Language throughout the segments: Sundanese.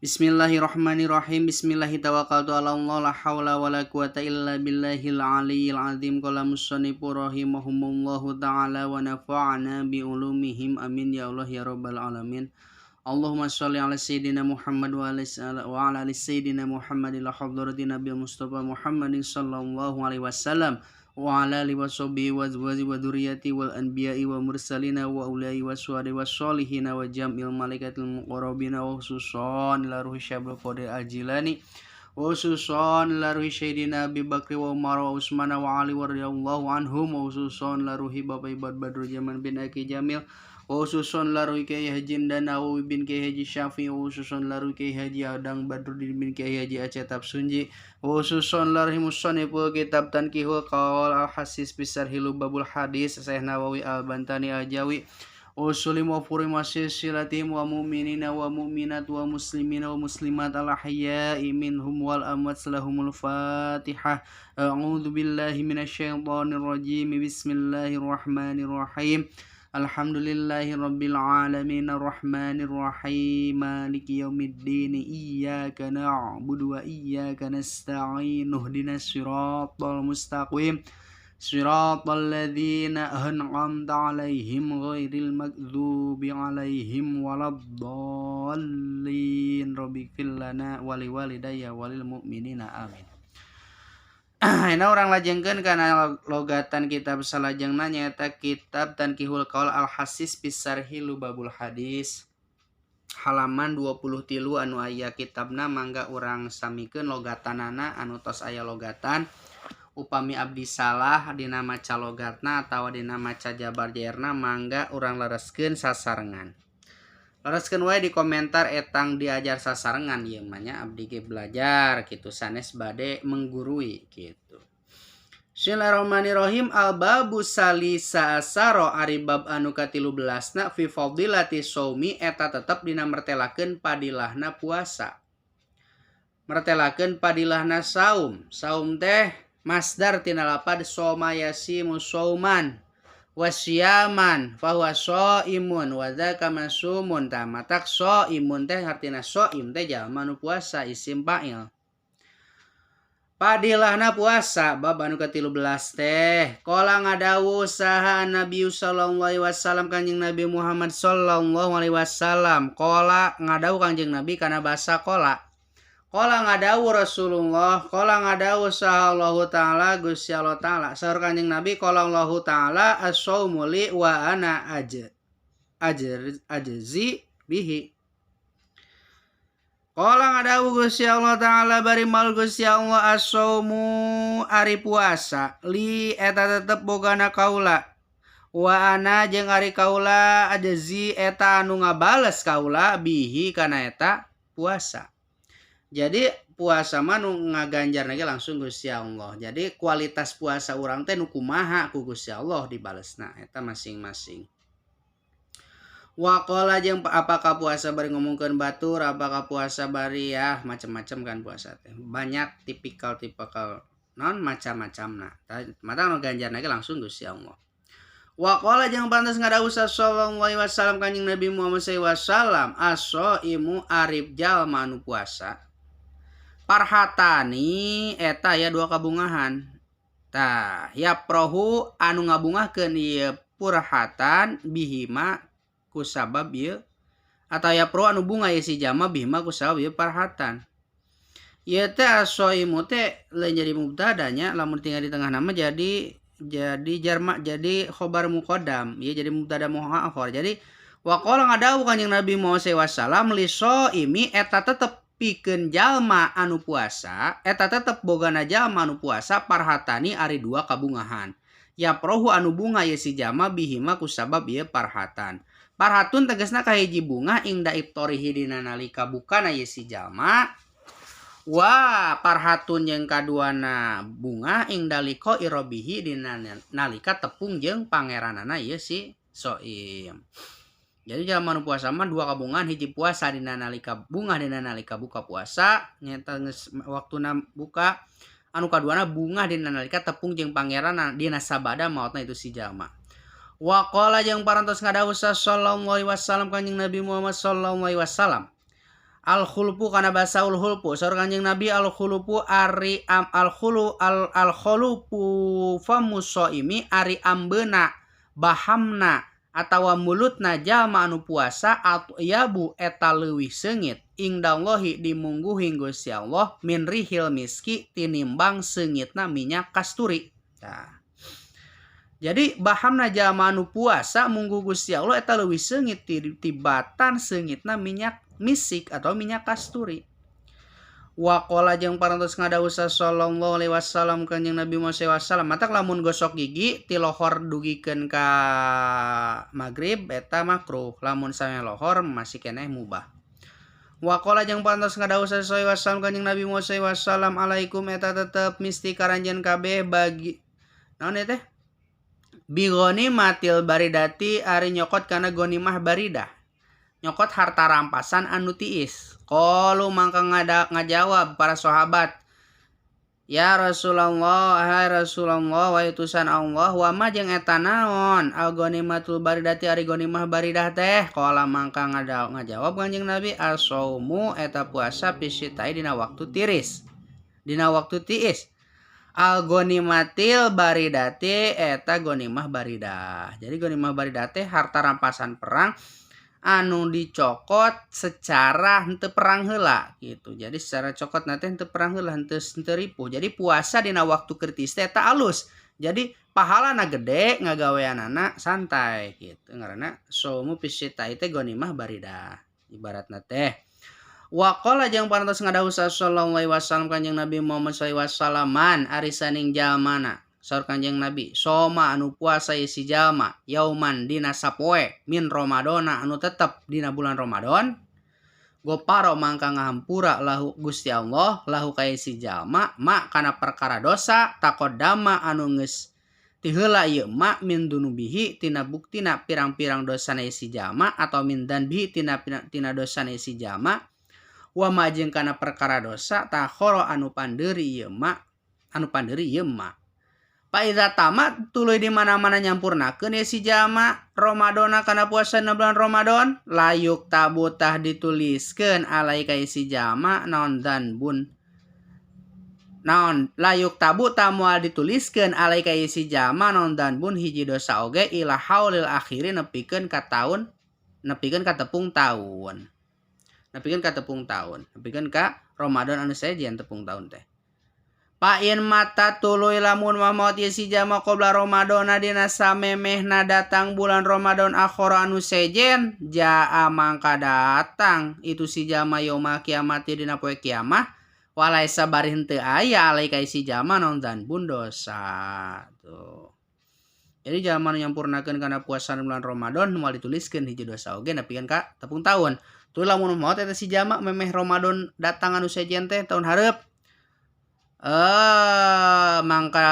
Bismillahirrahmanirrahim. Bismillahi tawakkaltu ala Allah, la haula wala quwata illa billahil aliyyil azim. Qala musannifu rahimahumullahu ta'ala wa nafa'ana bi ulumihim, amin ya Allah ya rabbal alamin. Allahumma sholli ala sayyidina Muhammad wa ala ali sayyidina Muhammad ila hadrati Nabi Mustafa Muhammadin sallallahu alaihi wasallam wa ala alihi wa sahbihi wa azwaji wa dzurriyyati wal anbiya'i wa mursalina wa ulai wa suhadi wa sholihina wa jam'il malaikatil muqarrabina wa khususan ila ruhi Syaikhul Qadir Al-Jilani wa khususan ila ruhi Sayyidina Abi Bakri wa Umar wa Utsman wa Ali wa radhiyallahu anhum wa khususan ila ruhi Bapak Ibad Badrul Jaman bin Aki Jamil wa khususan ila ruhi Kiai Haji Nawawi bin Kiai Haji Syafi'i wa khususan ila ruhi Kiai Haji Adang Badruddin bin Kiai Haji Aceh Sunji wa khususan ila ruhi musanniful kitab Tankihul Qaul Al-Hasis bi Syarhi Lubabul Hadis Syekh Nawawi Al-Bantani Al-Jawi usulim wa furi silatihim wa mu'minina wa mu'minat wa muslimina wa muslimat al ahya'i minhum wal amwat lahumul fatihah. A'udzu billahi minasyaitonir rajim. Bismillahirrahmanirrahim. Alhamdulillahi rabbil alamin arrahmanir rahim maliki yaumiddin iyyaka na'budu wa iyyaka nasta'in ihdinas siratal mustaqim siratal ladzina an'amta 'alaihim ghairil maghdubi 'alaihim waladdallin. Rabbighfir lana wa liwalidayya walil mu'minina, amin. Ayeuna urang lajengkeun kana logatan kitab salajengna, nyaeta kitab Tankihul Qaul Al-Hasis bi Syarhi Lubabul Hadis, halaman 23. Anu aya kitabna mangga urang samikeun logatanana. Anu tos aya logatan, upami abdi salah dina maca logatna atawa dina maca jabar jerna, mangga urang lereskeun sasarengan, lereskeun wae di komentar. Etang diajar sasarengan ieu mah nya, abdi ge belajar kitu, sanes bade menggurui kitu. Bismillahirrahmanirrahim. Al-babu salisa asaro, ari bab anu ka-13na, fi fadilati shaumi, eta tetep dina mertelakeun padilahna puasa, mertelakeun padilahna saum. Saum teh masdar tina lapad soma yasimu sauman wasiyaman fahuwa shaimun wa dzaka masumun. Tah, matak shaimun teh artina shaim teh jalma nu puasa, isim fa'il. Padilahna puasa bab anu ke-13 teh. Qala, ngadawuh saha, Nabi sallallahu alaihi wasallam, Kanjeng Nabi Muhammad sallallahu alaihi wasallam. Qala, ngadawuh Kanjeng Nabi kana bahasa qala. Qala, ngadawuh Rasulullah, qala, ngadawuh saha, Allah taala, Gusti Allah taala. Saur Kanjeng Nabi, qala Allah taala as-saumu li wa ana ajzi bihi. Qala, ngadawuh Gusti Allah taala, bari mal Gusti Allah, as-saumu ari puasa, li eta tetep bogana kaula, wa ana jeung ari kaula, ajzi eta anu ngabales kaula, bihi kana eta puasa. Jadi puasa mah nu ngaganjar ge langsung Gusti Allah. Jadi kualitas puasa urang teh nu kumaha, ku Gusti Allah dibalesna eta masing-masing. Waqala jeung apakah puasa bari ngomongkeun batur, apakah puasa bari ya macam-macam kan puasa teh. Banyak tipikal-tipikal non macam-macamna. Mata nu ganjarna ge langsung Gusti Allah. Waqala jeung pantas ngadawuh sallallahu alaihi wasallam, Kanjeng Nabi Muhammad sallallahu alaihi wasallam, as-shaimu ari jalma anu puasa, farhatani eta aya dua kabungahan. Tah, yafrohu anu ngabungahkeun ieu farhatan, bihima kusabab ieu, atau yafrohu anu bunga ieu si jalma, bihima kusabab ieu farhatan. Ieu teh as-shaimu teh lain jadi mubtada nya, lamun tinggal di tengah nama jadi jarma, jadi khobar muqaddam, ieu jadi mubtada muakhar. Jadi waqala, ngadawuh Kanjeng Nabi Muhammad sallallahu alaihi wasallam, eta tetep pikeun jalma anu puasa, eta tetep bogana jalma anu puasa, farhatani ari dua kabungahan, yafrohu anu bunga ieu si jalma, bihima kusabab ieu farhatan. Farhatun tegasna kahiji bunga, inda iftorihi dina nalika bukana ieu si jalma, wa farhatun jeung kaduana bunga, inda liqa'i rabbihi dina nalika tepung jeung pangeranana ieu si soim. Jadi jalma nu puasa mah dua kabungan: hiji puasa dina nalika bunga dina nalika buka puasa, nyata geus waktuna buka, anu kaduana bunga dina nalika tepung jeung pangeran dina sabada maotna itu si jalma. Waqala jeung parantos ngadawuh sallallahu alaihi wasallam, Kanjeng Nabi Muhammad sallallahu alaihi wasallam. Al khulfu kana basa ul khulfu saur Kanjeng Nabi al khulufu ari am al khulu al al khulufu famusaimi ari ambeuna bahamna atawa mulutna jalma anu puasa atyabu eta leuwih seungit ingdallahi dimungguhing Gusti Allah min rihil miski tinimbang seungitna minyak kasturi. Tah. Jadi bahamna jalma anu puasa mungguh Gusti Allah eta leuwih seungit tibatan seungitna minyak misik atau minyak kasturi. Waqala jeung parantos ngadawuh sallallahu alaihi wasallam Kanjeng Nabi Muhammad sallallahu alaihi wasallam matak lamun gosok gigi ti lohor dugikeun ka magrib eta makruh, lamun sameh lohor masih keneh mubah. Waqala jeung parantos ngadawuh sallallahu alaihi wasallam Kanjeng Nabi Muhammad sallallahu alaihi wasallam alaikum eta tetep misti karanjeun kabeh bagi naon teh bi ghanimatil baridati ari nyokot kana ghanimah baridah, nyokot harta rampasan anu tiis. Qalu mangka ngajawab para sahabat, ya Rasulullah, hai Rasulullah, wa utusan Allah, wa ma jeung eta naon al ghanimatul baridati ari ghanimah baridah teh. Qala mangka ngajawab Kanjeng Nabi as-saumu eta puasa pisitai dina waktu tiris, dina waktu tiis. Al ghanimatil baridati eta ghanimah baridah. Jadi ghanimah baridah teh harta rampasan perang anu dicokot secara henteu perang heula gitu. Jadi secara cokot na teh henteu perang heula, henteu ripuh. Jadi puasa dina waktu kritis teh eta alus. Jadi pahalana gede, ngagaweanana santai gitu. Ngaranna saumu pisitai teh ghanimah baridah ibaratna teh. Waqala jeung parantos ngadawuh sallallahu alaihi wasallam Kanjeng Nabi Muhammad sallallahu alaihi wasallam ari saning jalmana. Saur Kanjeng Nabi, soma anu puasa si jalma yauman dina sapoe min Ramadana anu tetep dina bulan Ramadan, goparo mangka ngahampura lahu Gusti Allah lahu ka si jalma ma kana perkara dosa taqaddama anu geus tiheula ieu ma min dunubihi tina buktina pirang-pirang dosana si jalma atau min danbihi tina dosana si jalma wa ma jeung kana perkara dosa takhoro anu pandeuri ieu ma anu pandeuri ieu ma. Fa iza tamat tuluy di mana-mana nyampurnakeun ye si jalma Ramadana kana puasa na bulan Ramadan layuk tabutah dituliskeun alai ka si jalma naon danbun naon layuk tabu moal dituliskeun alai ka si jalma naon danbun hiji dosa oge ila haulil akhiri nepikeun ka taun nepikeun ka tepung taun nepikeun ka tepung taun nepikeun ka Ramadan anu sejen tepung taun teh. Pain mata tuluy lamun maot ye si jalma qabla Ramadana dina samemehna datang bulan Ramadan akhara anu sejen jaa mangka datang itu si jalma yaumul kiamati dina poe kiamah walaisa bari henteu aya alai ka si jalma naon danbun dosa tuh. Jadi jalma nu nyampurnakeun kana puasa bulan Ramadan moal dituliskeun hiji dosa oge nepikeun ka tepung taun. Tuluy lamun maot eta si jalma memeh Ramadan datang anu sejen teh taun hareup mangka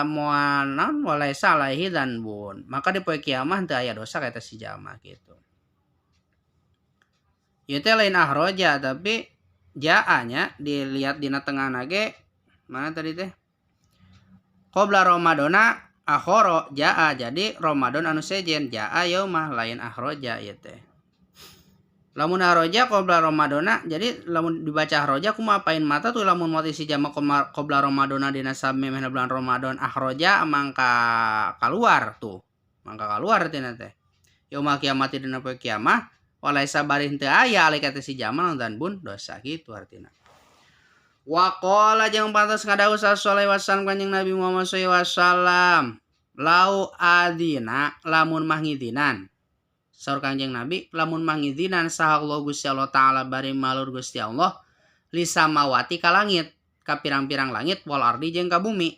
moal naon walaisa alaihi dzanbun maka di poe kiamah teu aya dosa ka eta si jalma gitu. Ieu teh lain ahroja tapi jaa nya dilihat dina tengahna ge mana tadi teh qabla Ramadana akhoro jaa jadi Ramadan anu sejen jaa yaumah lain ahroja ieu teh. Lamun ahroja qabla Ramadana jadi lamun dibaca ahroja kumaha pain mata tuh lamun mati si jama qabla Ramadana dina samemehna bulan Ramadan ahroja mangka kaluar tuh mangka kaluar tina teh yaumul kiamati dina poe kiamah walaisa bari henteu aya alai ka teh si jama dan bun dosa gitu artina. Waqala jeung pantas ngadawuh sallallahu alaihi wasallam Kanjeng Nabi Muhammad sallallahu alaihi wasallam lau adina lamun mah ngidinan saur Kanjeng Nabi lamun mangizinan saha Allah Gusti Allah Ta'ala bari malur Gusti Allah lisamawati ka langit ka pirang-pirang langit wal ardi jeung ka bumi.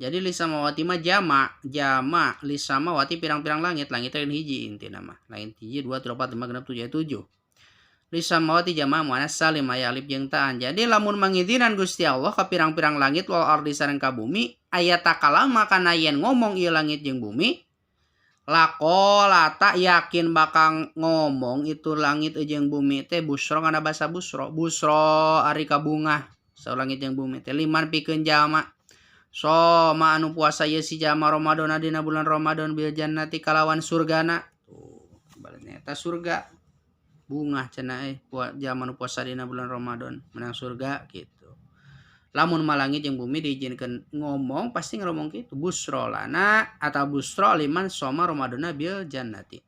Jadi lisamawati mah jama jama lisamawati pirang-pirang langit langit lain hiji intina mah lain hiji 2 3 4 5 6 7 7 lisamawati jama muannas salim aya alif jeung ta'an. Jadi lamun mangizinan Gusti Allah ka pirang-pirang langit wal ardi sareng ka bumi aya takalama kana yen ngomong ieu langit jeung bumi laqala tak yakin bakal ngomong itu langit jeung bumi teh busro kana basa busro busro ari kabungah saur langit jeung bumi teh liman pikeun jalma soma anu puasa ieu si jalma Ramadana dina bulan Ramadan bil jannati kalawan surgana tuh baletna eta surga. Bungah cenah euy jalma nu puasa dina bulan Ramadan menang surga gitu. Lamun malangit jeung bumi diizinkeun ngomong pasti ngomong kitu busra lana atau busra liman soma Ramadana bil jannati.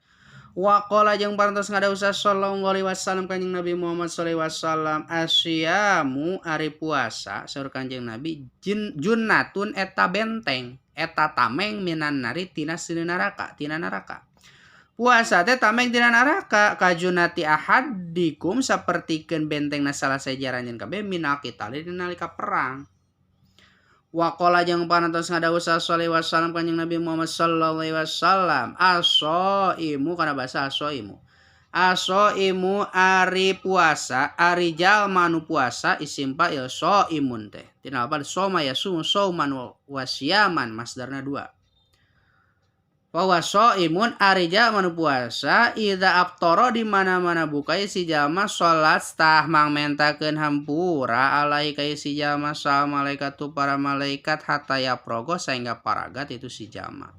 Wa qala jeung parantos ngadawuh sallallahu alaihi wasallam kanjeng Nabi Muhammad sallallahu alaihi wasallam asyamu ari puasa saur kanjeng Nabi junnatun eta benteng eta tameng minan nari tina seuneu neraka tina neraka. Puasa teh tameng tina neraka kajunati ahadikum sapertikeun bentengna salah sahiji aranjeun kabeh minal qitali dina nalika perang. Wa qala jeung parantos ngadawuh sallallahu alaihi wasallam kanjeng Nabi Muhammad sallallahu alaihi wasallam as-shaimu kana bahasa as-shaimu. As-shaimu ari puasa ari jalma nu puasa isim fa'il shaimun teh. Tina apa soma yasumu sauman wa siyaman masdarna dua. Wa shaimun ari jalma nu puasa idza aftara di mana-mana buka si jalma salat tah mangmentakeun hampura alai ka si jalma sa malaikatu para malaikat hatta yaprogo sehingga paragat itu si jalma.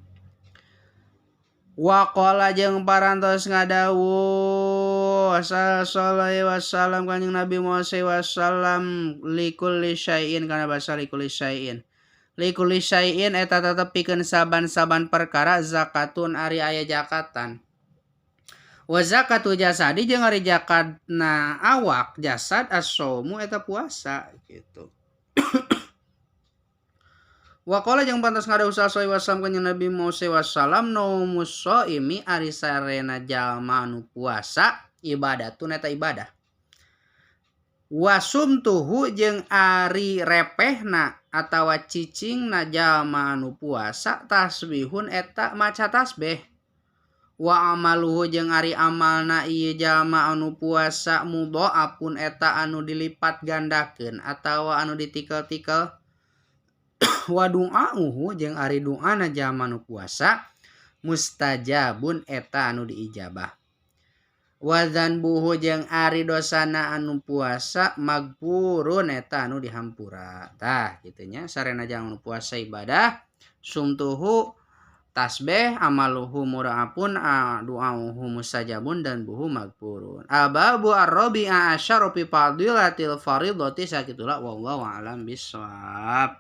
Wa qala jeung parantos ngadawuh sallallahu alaihi wasallam kanjeng Nabi Muhammad sallallahu alaihi wasallam likulli syai'in kana basa likulli syai'in. Likulli syai'in eta tetep pikeun saban-saban perkara zakatun ari aya jakatan. Wa zakatu jasadi jeung ari jakatna awak jasad as-shaumu eta puasa gitu. Wa qala jeung pantas ngadawuh sallallahu alaihi wasallam kanjeng Nabi Muhammad sallallahu alaihi wasallam naumus shaimi ari sarena jalma anu puasa ibadatun eta ibadah. Wasumtuhu jeung ari repehna atawa cicingna jalma anu puasa tasbihun eta maca tasbih. Wa amaluhu jeung ari amalna ieu jalma anu puasa mudhaafun eta anu dilipat gandakeun atawa anu ditikel-tikel. Wa du'auhu jeung ari du'ana jalma anu puasa mustajabun eta anu diijabah. Wa dzanbuhu jeung ari dosana anu puasa magfurun eta anu dihampura. Tah kitu nya sarena jalma anu puasa ibadah sumtuhu tasbih amaluhu muraapun du'auhu mustajabun dan buhu magfurun. Ababu ar-rabi'a asyaru fi fadilatil faridati sakitulah wallahu a'lam bissawab.